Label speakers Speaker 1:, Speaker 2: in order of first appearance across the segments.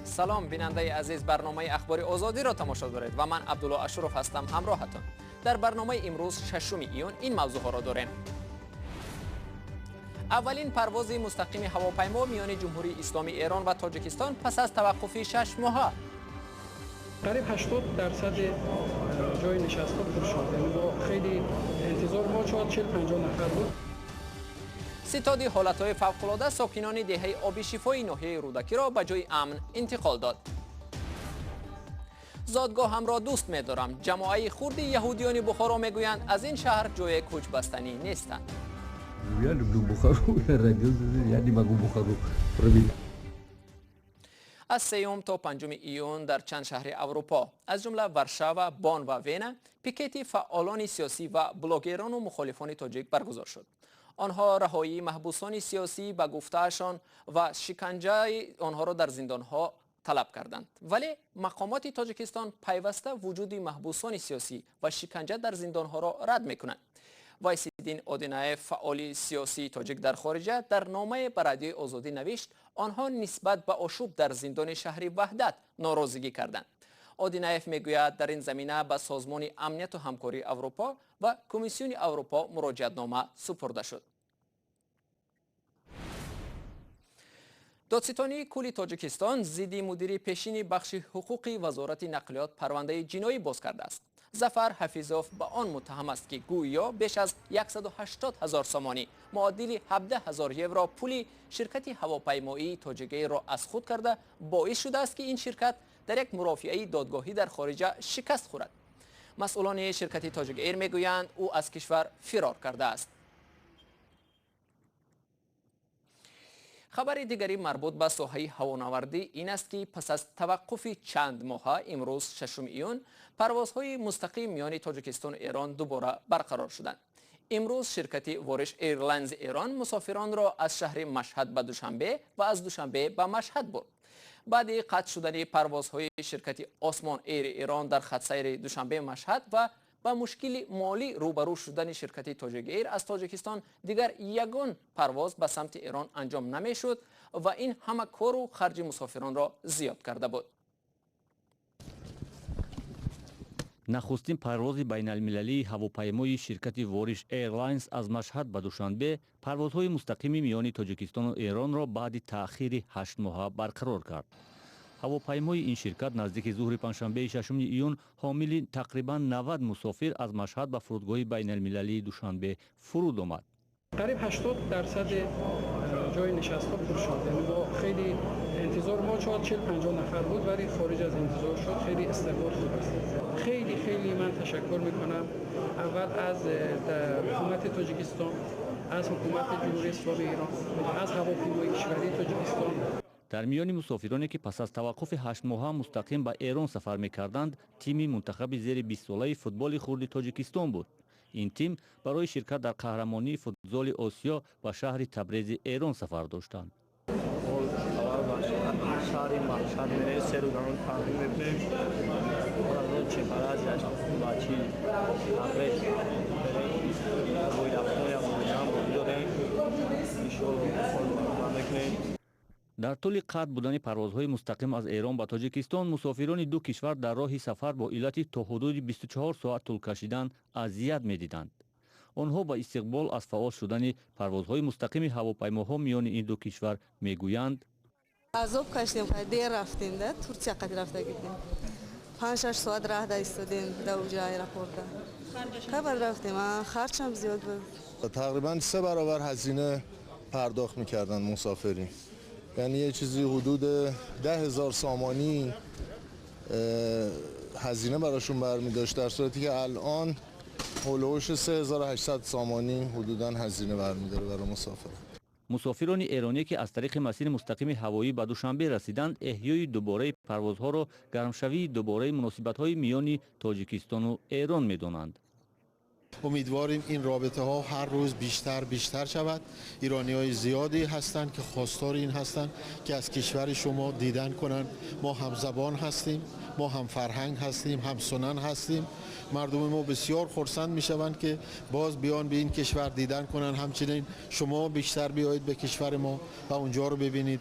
Speaker 1: Салом, бинандаи азиз, барномаи Ахбори Озодиро тамошо доред ва ман Абдулло Ашуров ҳастам ҳамроҳатон. Дар барномаи имрӯз, 6 июн, ин мавзӯъҳоро дорем. Аввалин парвози мустақими ҳавопаймо миёни Ҷумҳурии Исломии Эрон ва Тоҷикистон пас аз таваққуфи 6 моҳа.
Speaker 2: Қариб 80% ҷои нишастҳо пур шуд. Яъне мо хеле интизор мо шояд 40-50 нафар буд.
Speaker 1: Ситоди ҳолатҳои фавқулода сокинони деҳаи Обишифои ноҳияи Рӯдакиро ба ҷои амн интиқол дод. Зодгоҳамро дӯст медорам. Ҷамоаи хурди яҳудиёни Бухоро мегӯянд, аз ин шаҳр ҷое кӯчбастанӣ нестанд.
Speaker 3: Я люблю Бухару, я родился здесь, я не могу Бухару променять.
Speaker 1: Аз 3 то 5 июн дар чанд шаҳри Аврупо, аз ҷумла Варшава, Бон ва Вена, пикети фаъолони сиёсӣ ва блогерону мухолифони тоҷик баргузор шуд. Онҳо раҳоии маҳбусони сиёсӣ, ба гуфтаашон, ва шиканҷаи онҳоро дар зиндонҳо талаб карданд. Вале мақомоти Тоҷикистон пайваста вуҷуди маҳбусони сиёсӣ ва шиканҷа дар зиндонҳоро рад мекунанд. Вайсиддин Одинаев, фаъоли сиёсии тоҷик дар хориҷа, дар номае ба Радиои Озодӣ навишт, онҳо нисбат ба ошӯб дар зиндони шаҳри Ваҳдат норозигӣ карданд. Одинаев мегӯяд, дар ин замина ба Созмони Амнияту Ҳамкории Аврупо ва Комиссиони Аврупо муроҷиатнома супурда шуд. Додситонии кулли Тоҷикистон зидди мудири пешини бахши ҳуқуқи Вазорати нақлиёт парвандаи ҷиноӣ боз кардааст. Зафар Ҳафизов ба он муттаҳам аст, ки гӯё беш аз 180 ҳазор сомонӣ, муодили 17 ҳазор евро, пули ширкати ҳавопаймоии Тоҷикэйрро аз худ карда, боис шудааст, ки ин ширкат дар як мурофиаи додгоҳӣ дар хориҷа шикаст хӯрад. Масъулони ширкати Тоҷик Эйр мегӯянд, ӯ аз кишвар фирор кардааст. Хабари дигари марбут ба соҳаи ҳавонавардӣ ин аст, ки пас аз таваққуфи чанд моҳа имрӯз, 6 июн, парвозҳои мустақим миёни Тоҷикистону Эрон дубора барқарор шуданд. Имрӯз ширкати Вориш Эйрлайнзи Эрон мусофиронро аз шаҳри Машҳад ба Душанбе ва аз Душанбе ба Машҳад бурд. Баъди қатъ шудани парвозҳои ширкати Осмон Эйри Эрон дар хатсайри Душанбе Машҳад ва ба мушкили молӣ рӯбарӯ шудани ширкати Тоҷик Эйр аз Тоҷикистон, дигар ягон парвоз ба самти Эрон анҷом намешуд ва ин ҳама кору харҷи мусофиронро зиёд карда буд.
Speaker 4: Нахустин парвози байналмилалии ҳавопаймои ширкати Вориш Эйрлайнс аз Машҳад ба Душанбе парвозҳои мустақими миёни Тоҷикистону Эронро баъди таъхири 8 моҳа барқарор кард. Ҳавопаймои ин ширкат наздики зуҳри панҷшанбеи 6 июн ҳомили тақрибан 90 мусофир аз Машҳад ба фурудгоҳи байналмилалии Душанбе фуруд омад.
Speaker 2: Қариб 80% ҷои нишастҳо пур шуд. Яъне мо хеле интизор мо шояд 40-50 нафар буд, вале хориҷ аз интизор шуд. Хеле истиқбол хуб аст. Хеле хеле ман ташаккур мекунам аввал аз ҳукумати Тоҷикистон, аз ҳукумати Ҷумҳурии Исломии Эрон, аз ҳавопаймои кишварии Тоҷикистон.
Speaker 4: Дар миёни мусофироне, ки пас аз таваққуфи 8 моҳа мустақим ба Эрон сафар мекарданд, тими мунтахаби зери 20-солаи футболи хурди Тоҷикистон буд. Ин тим барои ширкат дар қаҳрамонии футзоли Осиё ба шаҳри Табрези Эрон сафар доштанд.
Speaker 5: Шаҳри Машҳад мерем, 3 рӯз он тамрин мекунем, аз он чемпионат бачи Табрез мерем. Рӯйрафтон як бозиам бозӣ дорем, иншоалло мекунем.
Speaker 4: Дар тӯли қатъ будани парвозҳои мустақим аз Эрон ба Тоҷикистон мусофирони ду кишвар дар роҳи сафар бо иллати то ҳудуди 24 соат тӯл кашидан азият медиданд. Онҳо ба истиқбол аз фаъол шудани парвозҳои мустақими ҳавопаймоҳо миёни ин ду кишвар мегӯянд:
Speaker 6: Азоб кашидем, дер рафтем, да Турсия қад рафта гидем, 5-6 соат раҳ да истодем, да уҷа аэропорта кабад рафтем, харчам зиёд буд.
Speaker 7: تقریبا 3 برابر هزینه پرداخت میکردن مسافرین. یعنی یه چیزی حدود 10,000 سامانی هزینه براشون برمی داشت، در صورتی که الان حول و حوش 3800 سامانی حدودا هزینه برمیداره برای مسافر.
Speaker 4: Мусофирони эронӣ, ки аз тариқи масири мустақими ҳавоӣ ба Душанбе расиданд, эҳёи дубораи парвозҳоро гармшавии дубораи муносибатҳои миёни Тоҷикистону Эрон медонанд.
Speaker 8: امیدواریم این رابطه ها هر روز بیشتر بیشتر شود. ایرانی های زیادی هستند که خواستار این هستند که از کشور شما دیدن کنند. ما هم زبان هستیم، ما هم فرهنگ هستیم، هم سنن هستیم. مردم ما بسیار خرسند می شوند که باز بیان به این کشور دیدن کنند. همچنین شما بیشتر بیایید به کشور ما و اونجا رو ببینید.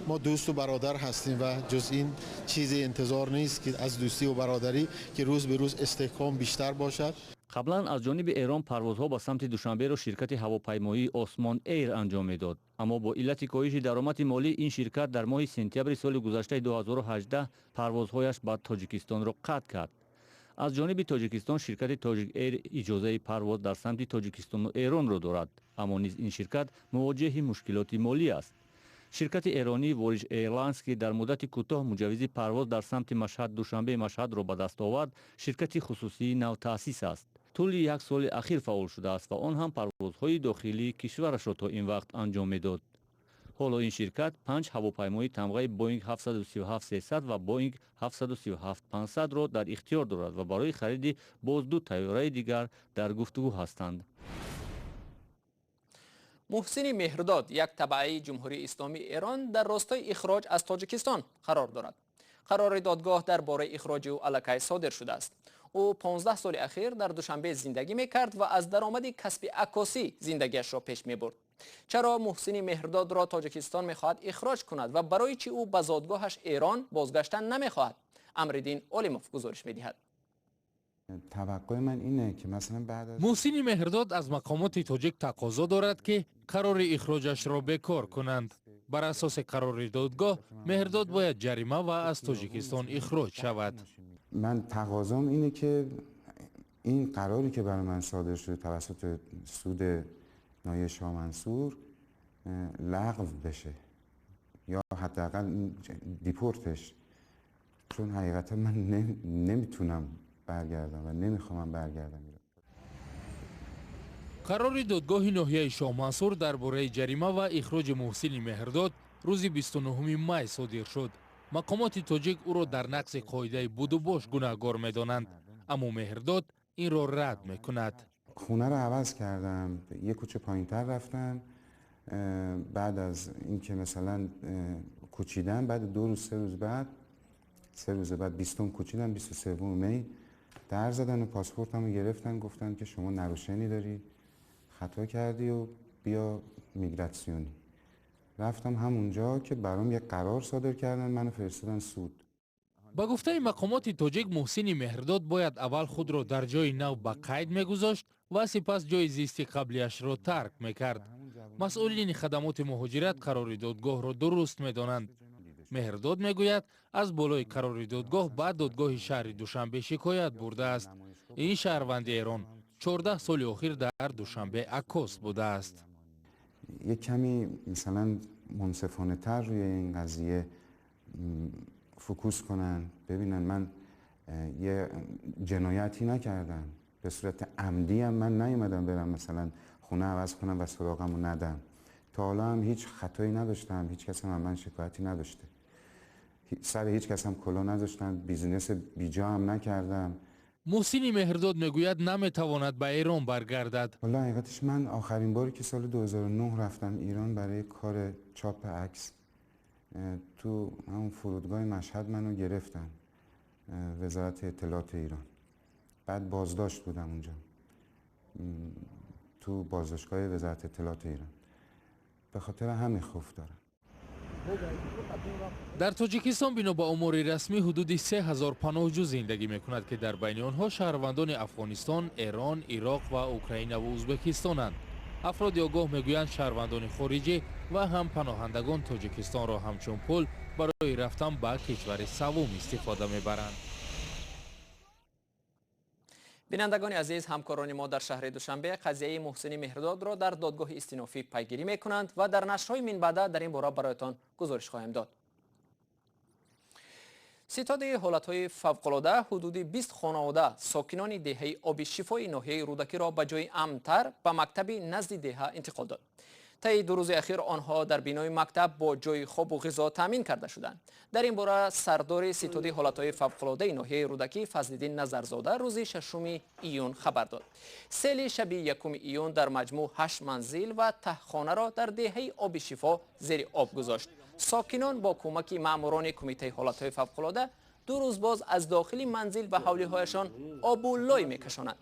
Speaker 8: ما دوست و برادر هستیم و جز این چیزی انتظار نیست که از دوستی و برادری که روز به روز استحکام بیشتر باشد.
Speaker 4: Қаблан аз ҷониби Эрон парвозҳо ба самти Душанберо ширкати ҳавопаймоии Осмон Эйр анҷом медод, аммо бо иллати коҳиши даромади молӣ ин ширкат дар моҳи сентябри соли гузаштаи 2018 парвозҳояш ба Тоҷикистонро қатъ кард. Аз ҷониби Тоҷикистон ширкати Тоҷик Эйр иҷозаи парвоз дар самти Тоҷикистону Эронро дорад, аммо низ ин ширкат мувоҷеҳи мушкилоти молӣ аст. Ширкати эронии Вориш Эйрлайнс, ки дар муддати кӯтоҳ муҷаввизи парвоз дар самти Машҳад, Душанбе, Машҳадро ба даст овард, ширкати хусусии навтаъсис аст. Тӯли як соли ахир фаъол шудааст ва он ҳам парвозҳои дохилии кишварашро то ин вақт анҷом медод. Ҳоло ин ширкат панҷ ҳавопаймои тамғаи Боинг 737-300 ва Боинг 737-500-ро дар ихтиёр дорад ва барои хариди боз ду тайёраи дигар дар гуфтугӯ ҳастанд.
Speaker 1: Муҳсини Меҳрдод, як табаъаи Ҷумҳурии Исломии Эрон, дар ростои ихроҷ аз Тоҷикистон қарор дорад. Қарори додгоҳ дар бораи ихроҷи ӯ аллакай содир шудааст. Ӯ 15 соли ахир дар Душанбе зиндагӣ мекард ва аз даромади касби аккосӣ зиндагиашро пеш мебурд. Чаро Муҳсини Меҳрдодро Тоҷикистон мехоҳад ихроҷ кунад ва барои чӣ ӯ ба зодгоҳаш Эрон бозгаштан намехоҳад? Амриддин Олимов гузориш медиҳад.
Speaker 9: Муҳсини Меҳрдод аз мақомоти тоҷик тақозо дорад, ки қарори ихроҷашро бекор кунанд. Бар асоси қарори додгоҳ Меҳрдод бояд ҷарима ва аз Тоҷикистон ихроҷ шавад.
Speaker 10: من تقاضام اینه که این قراری که برای من صادر شده توسط سود ناحیه شاه منصور لغو بشه یا حداقل deport ش، چون حقیقتا من نمیتونم برگردم و نمیخوام برگردم.
Speaker 9: Қарори додгоҳи ноҳияи Шоҳмансур дар бораи ҷарима ва ихроҷи Муҳсини Меҳрдод рӯзи 29 май содир шуд. Мақомоти тоҷик ӯро дар нақзи қоидаи будубош гунаҳгор медонанд, аммо Меҳрдод инро рад мекунад.
Speaker 10: خونه رو عوض کردم، یه کوچه پایینتر رفتم. بعد از اینکه مثلا کوچیدم، بعد 2 روز 3 روز بعد، 3 روز بعد، 20 کوچیدم، 23 می در زدن و پاسپورتمو گرفتن، گفتن که شما нарушение داری، خطا کردی و بیا миграционный. رفتم همونجا که برام یه قرار صادر کردن، منو فرستادن суд.
Speaker 9: Ба гуфтаи мақомоти тоҷик, Муҳсини Меҳрдод бояд аввал худро дар ҷои нав ба қайд мегузошт ва сипас ҷои зисти қаблияшро тарк мекард. Масъулини хадамоти муҳоҷират қарори додгоҳро дуруст медонанд. Меҳрдод мегӯяд, аз болои қарори додгоҳ ба додгоҳи шаҳри Душанбе шикоят бурдааст. Ин шаҳрванди Эрон 14 соли охир дар Душанбе аккос будааст.
Speaker 10: یه کمی مثلا منصفانه تر روی این قضیه focus کنن، ببینن من یه جنایتی نکردم، به صورت عمدی هم من نیومدم برم مثلا خونه عوض کنم و سراغمو ندم. تا حالا هم هیچ خطایی نداشتم، هیچ کس هم من شکایتی نداشته، سر هیچ کس هم کلاه نذاشتم، business بیجا هم نکردم.
Speaker 9: Муҳсини Меҳрдод мегӯяд, наметавонад ба Эрон баргардад.
Speaker 10: والا حقیقتش من آخرین باری که سال 2009 رفتم ایران برای کار چاپ عکس، تو همون فرودگاه مشهد منو گرفتن وزارت اطلاعات ایران. بعد بازداشت بودم اونجا تو بازداشتگاه وزارت اطلاعات ایران. به خاطر همین خوف دارم.
Speaker 9: Дар Тоҷикистон бино ба омори расмӣ ҳудуди 3000 паноҳҷӯ зиндагӣ мекунад, ки дар байни онҳо шаҳрвандони Афғонистон, Эрон, Ироқ ва Украина ва Ӯзбекистонанд. Афроди огоҳ мегӯянд, шаҳрвандони хориҷӣ ва ҳам паноҳандагон Тоҷикистонро ҳамчун пул барои рафтан ба кишвари саввум истифода мебаранд.
Speaker 1: Бинандагони азиз, ҳамкорони мо дар шаҳри Душанбе қазияи Муҳсини Меҳрдодро дар додгоҳи истинофӣ пайгирӣ мекунанд ва дар нашрҳои минбаъда дар ин бора бароятон гузориш хоҳем дод. Ситоди ҳолатҳои фавқулода ҳудуди 20 хонавода сокинони деҳаи Оби Шифои ноҳияи Рӯдакиро ба ҷои амнтар, ба мактаби назди деҳа интиқол дод. Таи 2 рӯзи ахир онҳо дар бинои мактаб бо ҷои хобу ғизо таъмин карда шуданд. Дар ин бора сардори ситоди ҳолатҳои фавқулодаи ноҳияи Рӯдакӣ Фазлиддин Назарзода рӯзи 6 июн хабар дод. Сели шаби 1 июн дар маҷмӯъ ҳашт манзил ва таҳхонаро дар деҳаи Оби Шифо зери об гузошт. Сокинон бо кӯмаки маъмурони Кумитаи ҳолатҳои фавқулода 2 рӯз боз аз дохили манзил ва ҳавлиҳояшон обу лой мекашонанд.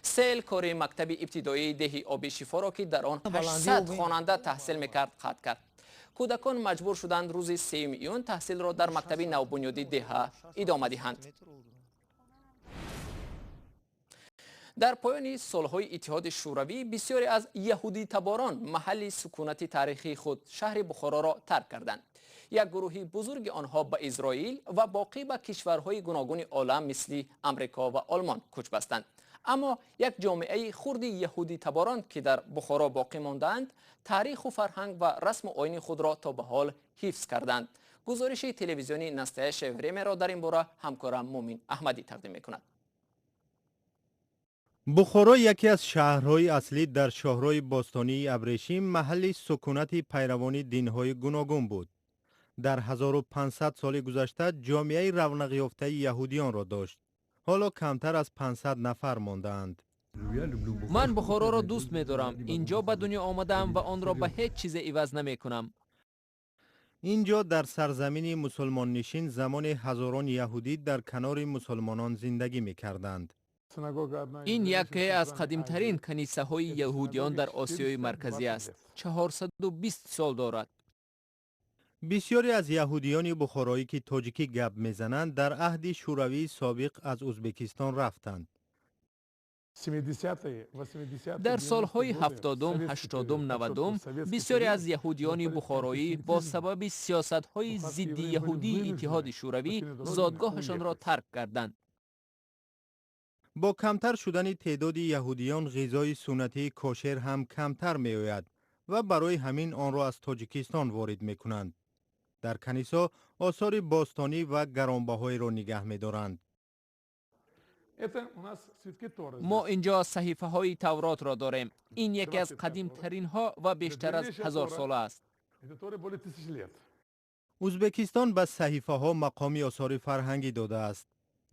Speaker 1: Сел кори мактаби ибтидоии деҳи Оби Шифоро, ки дар он 800 хонанда таҳсил мекард, қатъ кард. Кӯдакон маҷбур шуданд рӯзи 3 июн таҳсилро дар мактаби навбунёди деҳа идома диҳанд. Дар поёни солҳои Иттиҳоди Шӯравӣ бисёре аз яҳудитаборон маҳалли сукунати таърихии худ шаҳри Бухороро тарк карданд. Як гурӯҳи бузурги онҳо ба Изроил ва боқӣ ба кишварҳои гуногуни олам мисли Амрико ва Олмон кӯч бастанд. Аммо як ҷомеаи хурди яҳудитаборон ки дар Бухоро боқӣ мондаанд, таъриху фарҳанг ва расму оини худро то ба ҳол ҳифз карданд. Гузориши телевизиони Настоящее времяро дар ин бора ҳамкорам Мумин Аҳмадӣ тақдим мекунад.
Speaker 11: Бухоро яке аз шаҳрҳои аслӣ дар шоҳрои бостонии Абрешим маҳалли сукунати пайравони динҳои гуногун буд. Дар 1500 соли гузашта ҷомеаи равнақёфтаи яҳудиёнро дошт. Ҳоло камтар аз 500 нафар мондаанд.
Speaker 1: Ман Бухороро дӯст медорам. Инҷо ба дунё омадаам ва онро ба ҳеҷ чизе иваз намекунам.
Speaker 11: Инҷо дар сарзамини мусулмоннишин замоне ҳазорон яҳудӣ дар канори мусулмонон зиндагӣ мекарданд.
Speaker 1: Ин яке аз қадимтарин канисаҳои яҳудиён дар Осиёи Марказӣ аст. 420 сол дорад.
Speaker 11: Бисёре аз яҳудиёни бухороӣ ки тоҷикӣ гап мезананд, дар аҳди Шӯравии собиқ аз Ӯзбекистон рафтанд.
Speaker 1: Дар солҳои 70-ум, 80-ум, 90-ум бисёре аз яҳудиёни бухороӣ бо сабаби сиёсатҳои зидди яҳудии Иттиҳоди Шӯравӣ зодгоҳашонро тарк карданд.
Speaker 11: Бо камтар шудани теъдоди яҳудиён ғизои суннатии кошер ҳам камтар меояд ва барои ҳамин онро аз Тоҷикистон ворид мекунанд. Дар канисо осори бостонӣ ва гаронбаҳоеро нигаҳ медоранд.
Speaker 1: Мо инҷо саҳифаҳои Тавротро дорем. Ин яке аз қадимтаринҳо ва бештар аз 1000 сола аст.
Speaker 11: Ӯзбекистон ба саҳифаҳо мақоми осори фарҳангӣ додааст.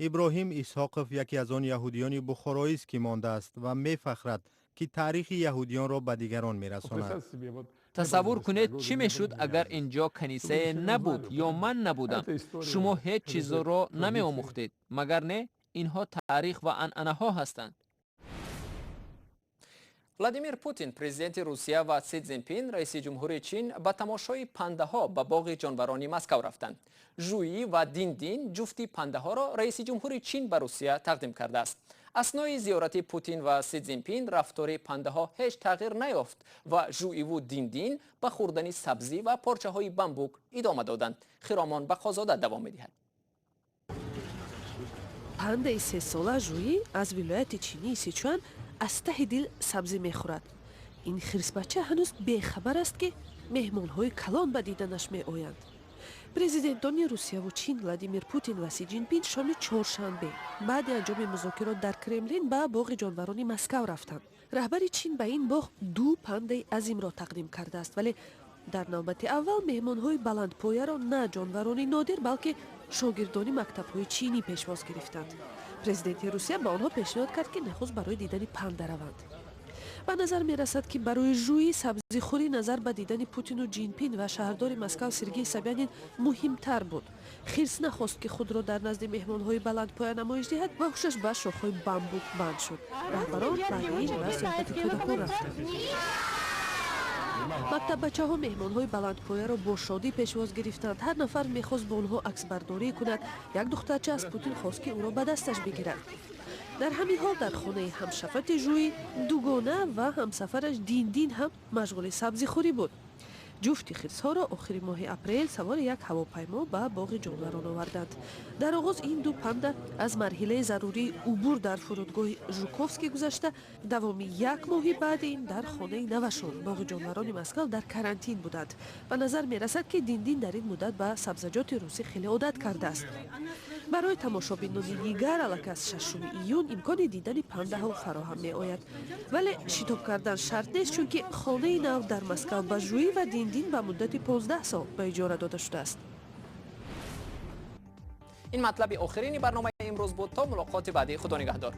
Speaker 11: Иброҳим Исҳоқов яке аз он яҳудиёни бухороист ки мондааст ва мефахрад ки таърихи яҳудиёнро ба дигарон мерасонад.
Speaker 1: Тасаввур кунед чӣ мешуд агар инҷо канисае набуд ё ман набудам. Шумо ҳеҷ чизро намеомӯхтед, магар не? Инҳо таърих ва анъанаҳо ҳастанд. Владимир Путин, президенти Русия, ва Си Цзинпин, раиси ҷумҳури Чин, ба тамошои пандаҳо ба боғи ҷонварони Москав рафтанд. Жуи ва Диндин ҷуфти пандаҳоро раиси ҷумҳури Чин ба Русия тақдим кардааст. Аснои зиёрати Путин ва Си Цзинпин рафтори пандаҳо ҳеҷ тағйир наёфт ва Жуиву Диндин ба хӯрдани сабзӣ ва порчаҳои бамбук идома доданд. Хиромон Бақозода давом медиҳад.
Speaker 12: Пандаи сесола Жуи аз вилояти чинии Сичуан аз таҳи дил сабзӣ мехӯрад. Ин хирсбача ҳанӯз бехабар аст, ки меҳмонҳои калон ба диданаш меоянд. Президентони Русияву Чин Владимир Путин ва Си Ҷинпин шоми чоршанбе баъди анҷоми музокирот дар Кремлин ба боғи ҷонварони Москав рафтанд. Раҳбари Чин ба ин боғ ду пандаи азимро тақдим кардааст, вале дар навбати аввал меҳмонҳои баландпояро на ҷонварони нодир, балки шогирдони мактабҳои чинӣ пешвоз гирифтанд. Президенти Русия ба онҳо пешниҳод кард, ки нахуст барои дидани панда раванд. Ба назар мерасад, ки барои Жуи сабзихӯрӣ назар ба дидани Путину Ҷинпин ва шаҳрдори Москав Сергей Собянин муҳимтар буд. Хирс нахост, ки худро дар назди меҳмонҳои баландпоя намоиш диҳад ва ҳушаш ба шохҳои бамбук банд шуд. Раҳбарон баъди ин ба суҳбати кӯдакон рафтанд. Мактаббачаҳо меҳмонҳои баландпояро бо шодӣ пешвоз гирифтанд. Ҳар нафар мехост бо онҳо аксбардорӣ кунад. Як духтарча аз Путин хост, ки ӯро ба дасташ бигирад. Дар ҳамин ҳол дар хонаи ҳамшафати Жуи дугона ва ҳамсафараш Диндин ҳам машғули сабзихӯрӣ буд. Ҷуфти хирсҳоро охири моҳи апрел савори як ҳавопаймо ба боғи ҷонварон оварданд. Дар оғоз ин ду панда аз марҳилаи зарурии убур дар фурудгоҳи Жуковский гузашта, давоми як моҳи баъди ин дар хонаи навашон боғи ҷонварони Москав дар карантин буданд. Ба назар мерасад, ки Диндин дар ин муддат ба сабзаҷоти русӣ хеле одат кардааст. Барои тамошобинони дигар аллакай аз 6 июн имкони дидани пандаҳо фароҳам меояд. Вале шитоб кардан шарт нест, чунки хонаи нав дар Москав ба Жуи ва Диндин ба муддати 15 сол ба иҷора дода шудааст.
Speaker 1: Ин матлаби охирини барномаи имрӯз буд. То мулоқоти баъдӣ, худо нигаҳдор.